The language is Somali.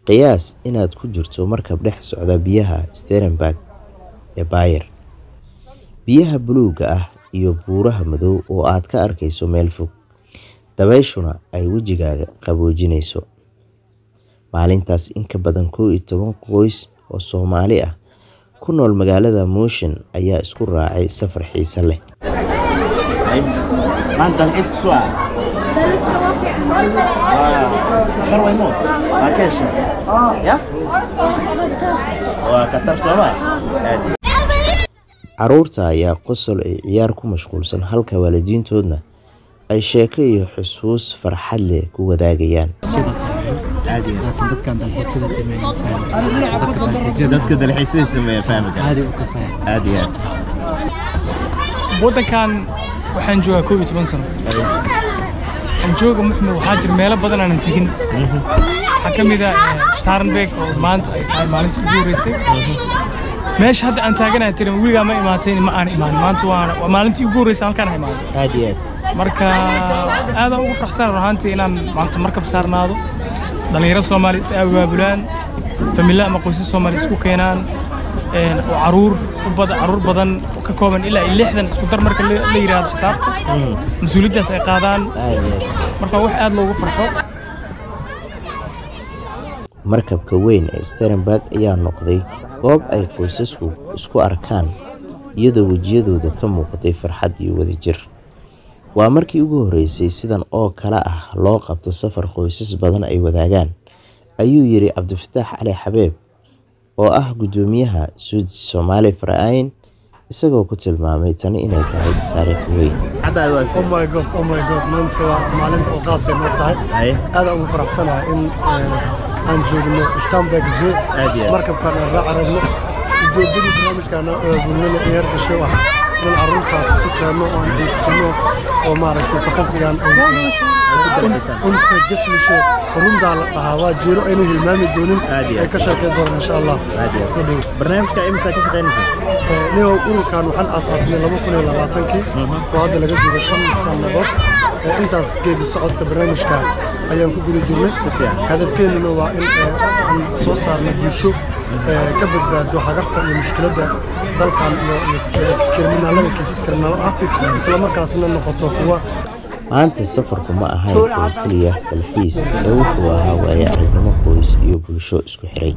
Qiyaas inaad ku jirto markab dhex socda biyaha Starnberg ee Bayer. Biyaha buluugga ah iyo buuraha madow oo aad ka arkayso meel fog, dabayshuna ay wejigaaga qaboojinayso. Maalintaas, in ka badan 11 qoys oo Soomaali ah ku nool magaalada München ayaa isku raacay safar xiiso leh. Maanta dalxiis ku soo ah mar waymo waa ka heshay ya waa khatar sooma aad. Carruurta ayaa qosol iyo ciyaar ku mashquulsan, halka waalidiintoodna ay sheeko iyo xusuus farxad leh ku wadaagayaan. Sida sameeyo, laakiin dadkan dalxiisyada sameeya ma fahmi karaan. Dadka dalxiisyada Dadka dalxiisyada sameeya fahmi kara. Aad u kasaya. Aad iyo aad. Waddankan waxaan joogaa 11 sano. Waxaan jooga Muxmed, waxaa jira meelo badan aanan tegin. Waxaa ka mid ah Starnberg oo maanta ay tahay maalintii ugu horreysay. Meesha hadda aan taaganahay tiri weligaa ma imaateen, ma aan imaanin. Maanta waa maalintii ugu horreysay halkaan aan imaaday. Aad iyo aad. Marka aadaan ugu faraxsan run ahaantii inaan maanta markab saarnaado, dhallinyaro Soomaali is abaabulaan, familo ama qoysas Soomaali isku keenaan, oo caruur u badan, caruur badan oo ka kooban ilaa iyo 60 isku dar marka la yidhaahdo xisaabta, mas-uuliyaddaas ay qaadaan. Aad iyo aad. Marka wax aad loogu farxo. Markabka weyn ee Starnberg ayaa noqday goob ay qoysasku isku arkaan, iyadoo wejiyadooda ka muuqatay farxad iyo wadajir. Waa markii ugu horreysay sidan oo kale ah loo qabto safar qoysas badan ay wadaagaan, ayuu yiri Cabdifataax Cali Xabeeb oo ah guddoomiyaha Süd Somali Verein, isagoo ku tilmaamay tani inay tahay taariikh weyn. Hadda waa Oh my God, oh my God, maanta waa maalin oo qaas ay noo tahay. Aad aan ugu faraxsanahay in aan joogno Starnberg See. Aad iyo aad. Markabkan aan raaci rabno. Ujeedadii barnaamijkan abaabulnana ee hergashay ah in carruurtaas isu keenno oo aan deedsino oo maaragtay vakansigan ay unvergessliche rundaa la dhahaa, waa jeero ayna hilmaami doonin. Aad iyo aad. Ay ka sheekeyn doonaan insha Allah. Aad iyo aad. Soo dhow. Barnaamijka imisa ka shaqeynaysa? Niyow, ururkan waxaan aasaasnay 2020-kii oo hadda laga joogo 5 sannadood. Intaas geedi socodka barnaamijka ayaan ku guda jirnay. Hadafkeennuna waa in aan soo saarno bulsho ka badbaado hagarta iyo mushkiladda dalkan iyo kriminaalada, kiisas kriminaal ah, isla markaasna noqoto kuwa Maanta safarku ma ahayn oo keliya dalxiis ee wuxuu ahaa waayo aragnimo qoys iyo bulsho isku xiray.